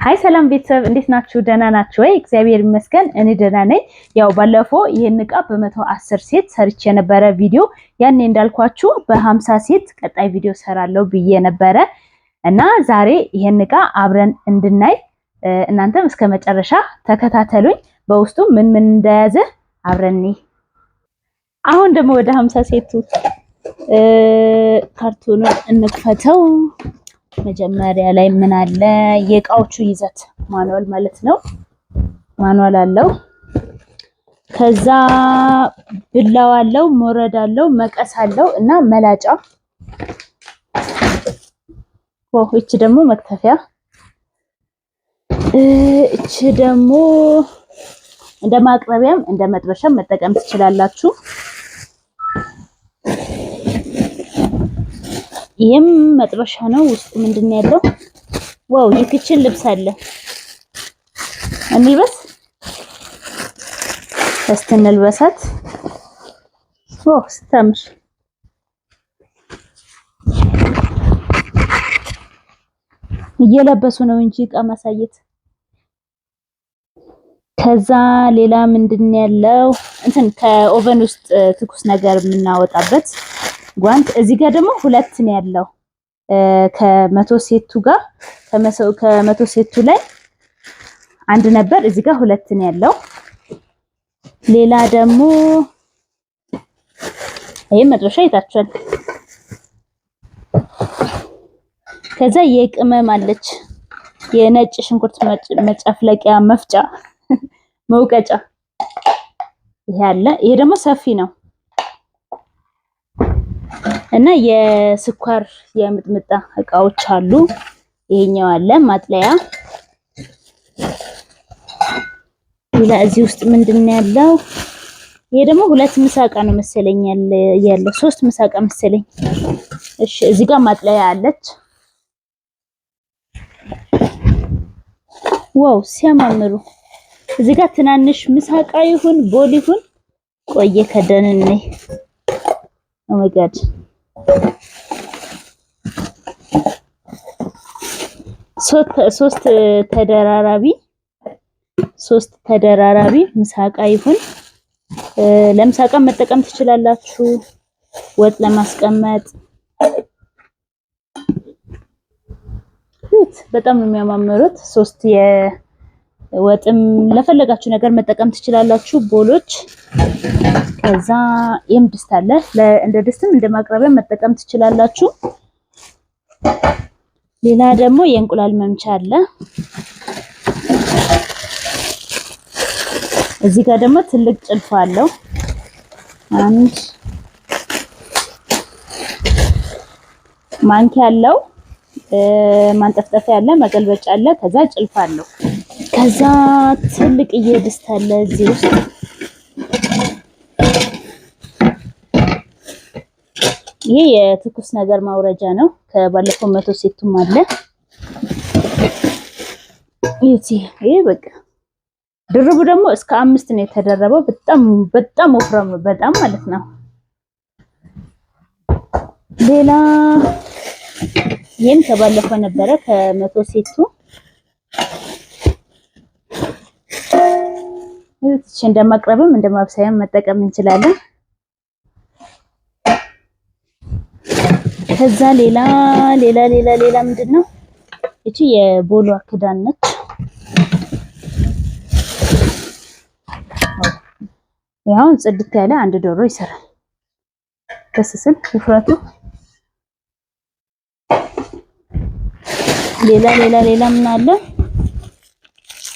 Hi ሰላም ቤተሰብ እንዴት ናችሁ? ደህና ናችሁ ወይ? እግዚአብሔር ይመስገን እኔ ደህና ነኝ። ያው ባለፈው ይሄን እቃ በ110 set ሰርቼ የነበረ ቪዲዮ ያኔ እንዳልኳችሁ በ50 set ቀጣይ ቪዲዮ ሰራለሁ ብዬ ነበረ እና ዛሬ ይሄን እቃ አብረን እንድናይ እናንተም እስከ መጨረሻ ተከታተሉኝ። በውስጡ ምን ምን እንደያዘ አብረን አሁን ደግሞ ወደ 50 set ኡ ካርቶኑን እንክፈተው። መጀመሪያ ላይ ምን አለ? የእቃዎቹ ይዘት manual ማለት ነው። Manual አለው። ከዛ ብላው አለው፣ ሞረድ አለው፣ መቀስ አለው እና መላጫ። Wow! እቺ ደግሞ መክተፊያ፣ እቺ ደግሞ እንደ ማቅረቢያም እንደ መጥበሻም መጠቀም ትችላላችሁ። ይሄም መጥበሻ ነው። ውስጡ ምንድን ነው ያለው? Wow! የ kitchen ልብስ አለ። እንልበስ እስቲ እንልበሳት። Wow ስታምር! እየለበሱ ነው እንጂ እቃ ማሳየት። ከዛ ሌላ ምንድን ነው ያለው? እንትን ከ oven ውስጥ ትኩስ ነገር የምናወጣበት ጓንት። እዚህ ጋር ደግሞ ሁለት ነው ያለው ከ100 set ኡ ጋር ከ100 set ኡ ላይ አንድ ነበር። እዚህ ጋር ሁለት ነው ያለው። ሌላ ደግሞ ይሄ መጥበሻ ይታችኋል። ከዛ የቅመም አለች የነጭ ሽንኩርት መጨፍለቂያ መፍጫ መውቀጫ ይሄ አለ። ይሄ ደግሞ ሰፊ ነው እና የስኳር የምጥምጣ እቃዎች አሉ። ይሄኛው አለ ማጥለያ። ሌላ እዚህ ውስጥ ምንድን ነው ያለው? ይሄ ደግሞ ሁለት ምሳቃ ነው መሰለኝ ያለው፣ ሶስት ምሳቃ መሰለኝ። እሺ እዚህ ጋር ማጥለያ አለች። Wow ሲያማምሩ! እዚህ ጋር ትናንሽ ምሳቃ ይሁን bowl ይሁን ቆየ ከደንኔ oh my God ሶስት ተደራራቢ ሶስት ተደራራቢ ምሳቃ ይሁን ለምሳቃ መጠቀም ትችላላችሁ። ወጥ ለማስቀመጥ በጣም ነው የሚያማምሩት። ሶስት የወጥም ለፈለጋችሁ ነገር መጠቀም ትችላላችሁ። bowl ኦች ከዛ ይህም ድስት አለ። እንደ ድስትም እንደ ማቅረቢያ መጠቀም ትችላላችሁ። ሌላ ደግሞ የእንቁላል መምቻ አለ። እዚህ ጋር ደግሞ ትልቅ ጭልፋ አለው። አንድ ማንኪያ አለው፣ ማንጠፍጠፊያ አለ፣ መገልበጫ አለ። ከዛ ጭልፋ አለው። ከዛ ትልቅዬ ድስት አለ እዚህ ውስጥ። ይሄ የትኩስ ነገር ማውረጃ ነው። ከባለፈው 100 set ኡም አለ። ይሄ በቃ ድርቡ ደግሞ እስከ 5 ነው የተደረበው። በጣም በጣም ወፍራም ነው፣ በጣም ማለት ነው። ሌላ ይሄም ከባለፈው ነበረ ከ100 set ኡ። እቺ እንደማቅረብም እንደማብሰያም መጠቀም እንችላለን። ከዛ ሌላ ሌላ ሌላ ሌላ ምንድነው? እቺ የቦሏ ክዳን ነች። ያው ጽድት ያለ አንድ ዶሮ ይሰራል። ደስ ሲል ውፍረቱ። ሌላ ሌላ ሌላ ምን አለ?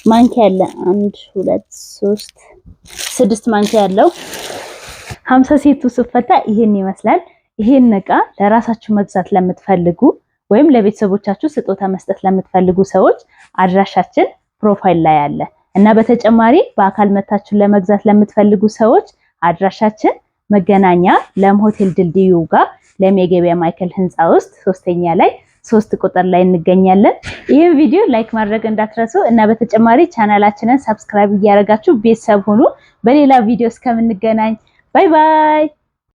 ማንኪያ አለ። 1 2 3 6 ማንኪያ አለው። 50 set ኡ ስፈታ ይሄን ይመስላል። ይሄን እቃ ለራሳችሁ መግዛት ለምትፈልጉ ወይም ለቤተሰቦቻችሁ ስጦታ መስጠት ለምትፈልጉ ሰዎች አድራሻችን profile ላይ አለ እና በተጨማሪ በአካል መታችሁ ለመግዛት ለምትፈልጉ ሰዎች አድራሻችን መገናኛ ለም ሆቴል ድልድዩ ጋር ለም የገበያ ማዕከል ህንፃ ውስጥ 3ኛ ላይ 3 ቁጥር ላይ እንገኛለን። ይህን ቪዲዮ like ማድረግ እንዳትረሱ እና በተጨማሪ ቻናላችንን subscribe እያደረጋችሁ ቤተሰብ ሁኑ። በሌላ ቪዲዮ እስከምንገናኝ bye bye።